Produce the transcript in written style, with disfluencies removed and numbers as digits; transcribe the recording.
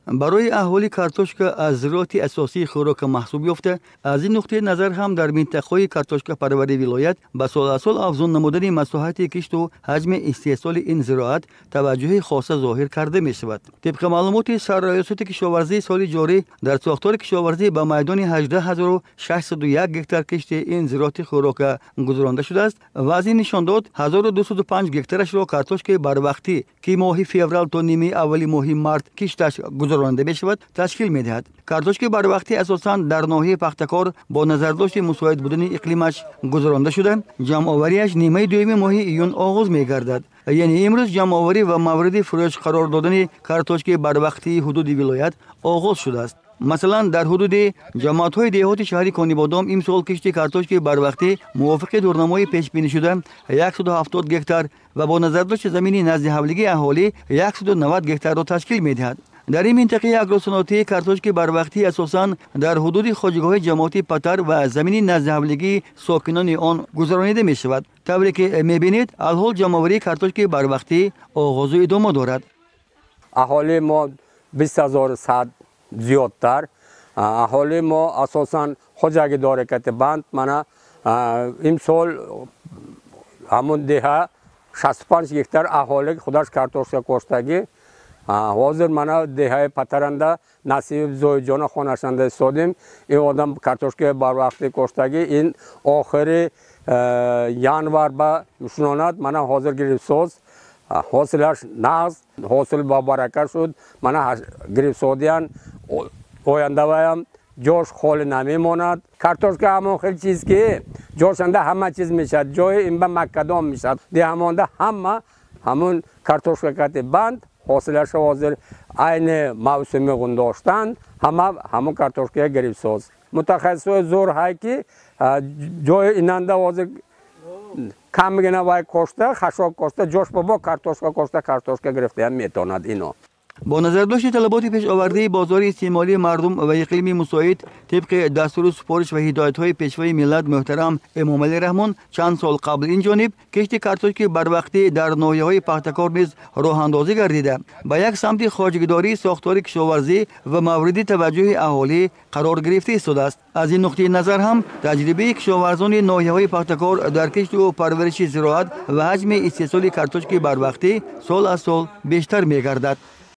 Барои аҳолӣ картошка аз зироати асосии хӯрока маҳсуб ёфта, аз ин нуқтаи назар ҳам дар минтақаҳои картошкапарварии вилоят ба сол аз сол афзун намудани масоҳати кишту ҳаҷми истеҳсоли ин зироат таваҷҷӯҳи хоса зоҳир карда мешавад. Тибқи маълумоти Сарраёсати кишоварзии соли ҷорӣ дар сохтори кишоварзӣ ба майдони 18,601 гектар кишти ин зироати хӯрока гузаронда шудааст ва аз ин нишон дод 1205 гектарашро картошкаи барвақтӣ, ки моҳи феврал то нимаи аввали моҳи март кишташ гузаронда мешавад, ташкил медиҳад. Картошкаи барвақтӣ асосан дар ноҳияи Пахтакор бо назардошти мусоид будани иқлимаш гузаронда шуда, ҷамъовариаш нимаи дуюми моҳи июн оғоз мегардад. Яъне имрӯз ҷамъоварӣ ва мавриди фурӯш қарор додани картошкаи барвақтии ҳудуди вилоят оғоз шудааст. Масалан, дар ҳудуди ҷамоатҳои деҳоти шаҳри Конибодом имсол кишти картошкаи барвақтӣ мувофиқи дурнамои пешбинӣ шуда 170 гектар ва бо назардошти замини назди ҳавлигии аҳолӣ 190 гектарро ташкил медиҳад. Дар ин минтақаи агросаноатии картошкаи барвақтӣ асосан дар ҳудуди хоҷагиҳои ҷамоати Патар ва замини назди ҳавлигии сокинони он гузаронида мешавад. Тавре ки мебинед, алҳол ҷамъоварии картошкаи барвақтӣ оғозу идома дорад. Аҳолии мо 20,100 зиёдтар. Аҳолии мо асосан хоҷагидори кати банд. Мана имсол ҳамун деҳа 65 гектар аҳолӣ худаш картошка коштагӣ. Ҳозир мана деҳаи Патаранда Насиб Зоиҷона хонашанда истодем. Ин одам картошкаи барвақтӣ коштагӣ. Ин охири январ ба шунонад. Мана ҳозир гирифтсоз, ҳосилаш нағз, ҳосил ба барака шуд. Мана гирифтсодиян ояндаваям ҷош холӣ намемонад. Картошка ҳамон хел чиз ки ҷошанда ҳама чиз мешавад, ҷои ин ба маккадом мешавад. Деҳамонда ҳама ҳамун картошка кати банд, ҳосилаша ҳозир айни мавсуми ғундоштан ҳама ҳамун картошкая гирифтсоз. Мутахассисои зӯр ҳай ки ҷои инанда ҳозир камгина вай кошта, хашок кошта, ҷош бобо картошка кошта, картошка гирифтаям метавонад ино. Бо назардошти талаботи пешовардаи бозори истеъмолии мардум ва иқлими мусоид, тибқи дастуру супориш ва ҳидоятҳои пешвои миллат муҳтарам Эмомалӣ Раҳмон, чанд сол қабл ин ҷониб кишти картошки барвақтӣ дар ноҳияҳои Пахтакор низ роҳандозӣ гардида, ба як самти хоҷагидории сохтори кишоварзӣ ва мавриди таваҷҷӯҳи аҳолӣ қарор гирифта истодааст. Аз ин нуқтаи назар ҳам таҷрибаи кишоварзони ноҳияҳои Пахтакор дар кишту парвариши зироат ва ҳаҷми истеҳсоли картошки барвақтӣ сол аз сол бештар мегардад.